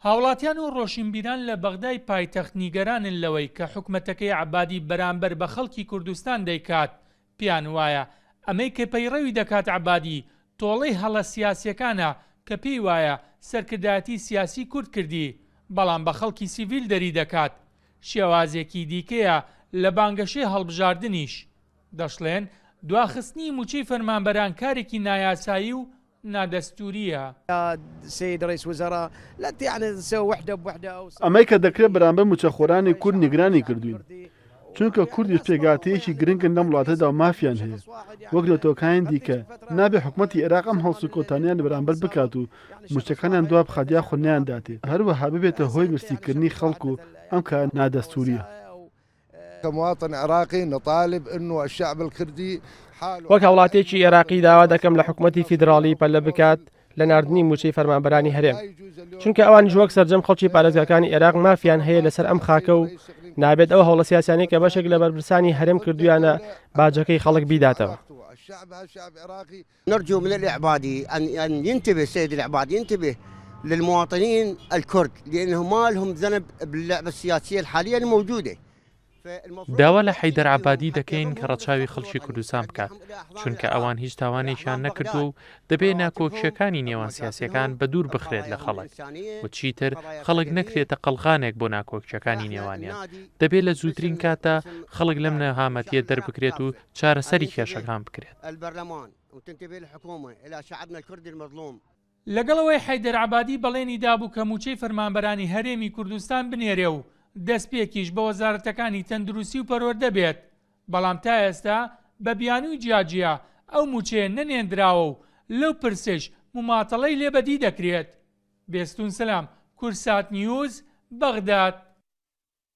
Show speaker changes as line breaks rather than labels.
هاوڵاتیان و ڕۆشنبیران لە بەغدای پایتەخت نیگەرانن لەوەی کە حکومەتەکەی عەبادی بەرامبەر بە خەڵکی کوردستان دەیکات، پێیان وایە ئەمەی کە پەیڕەوی دەکات عەبادی تۆڵەی هەڵە سیاسیەکانە کە پێی وایە سەرکردایەتی سیاسی کورد کردی بەڵام بە خەڵکی سیڤیل دەریدەکات شێوازێکی دیکەیە لە بانگەشەی هەڵبژاردنیش. دەشڵێن، دواخستنی مووچەی فەرمانبەران کارێکی نایاسایی و نادەستوورییە.
ئەمەی کە دەکرێت بەرامبەر مووچەخۆرانی کورد نیگرانی کردووین، چونکە کوردیش پێکهاتەیەکی گرنگن لەم وڵاتەدا و مافیان هەیە وەک نەتەوەکانی دیکە، نابێت حکومەتی عێراق ئەم هەڵسوکەوتانەیان بەرامبەر بکات و مووچەکانیان دوابخات یاخود نەیانداتێ، هەروەها ببێتە هۆی برسیکردنی خەڵک و ئەم کارە نادەستوورییە.
كمواطن عراقي نطالب انه الشعب الكردي حاله
وەک هاوڵاتیەکی ئێراقی داوا دەکەم لە حکومەتی فیدراڵی پەلە بکات لە ناردنی مووچەی فەرمانبەرانی هەرێم چونکە ئەوانیش وەک سەرجەم خەڵکی پارێزگاکانی ئێراق مافیان هەیە لەسەر ئەم خاکە و نابێت ئەو هەوڵە سیاسیانەی کە بەشێک لە بەرپرسانی هەرێم کردویانە باجەکەی خەڵک بیداتەوە.
نرجو من العبادي ان ان ينتبه السيد العبادي ينتبه للمواطنين الكرد لانه ما لهم ذنب باللعبه السياسيه الحاليه الموجوده.
داوا لە حەیدەر عەبادی دەکەین کە ڕەچاوی خەڵکی کوردستان بکات، چونکە ئەوان هیچ تاوانێکیان نەکردووە و دەبێ ناکۆکییەکانی نێوان سیاسییەکان بەدوور بخرێت لە خەڵک و چیتر خەڵک نەکرێتە قەڵغانێک بۆ ناکۆکییەکانی نێوانیان، دەبێ لە زووترین کاتدا خەڵک لەم نەهامەتییە دەربکرێت و چارەسەری کێشەکان بکرێت.
لەگەڵ ئەوەی حەیدەر عەبادی بەڵێنی دابوو کە مووچەی فەرمانبەرانی هەرێمی کوردستان بنێرێ و دەستپێکیش بە وەزارەتەکانی تەندروستی و پەروەردە بێت، بەڵام تا ئێستا بە بیانووی جیاجیا ئەو مووچەیە نەنێندراوە و لەو پرسەیش موماتەڵەی لێ بەدی دەکرێت. بێستوون سەلام، کوردسات نیوز، بەغداد.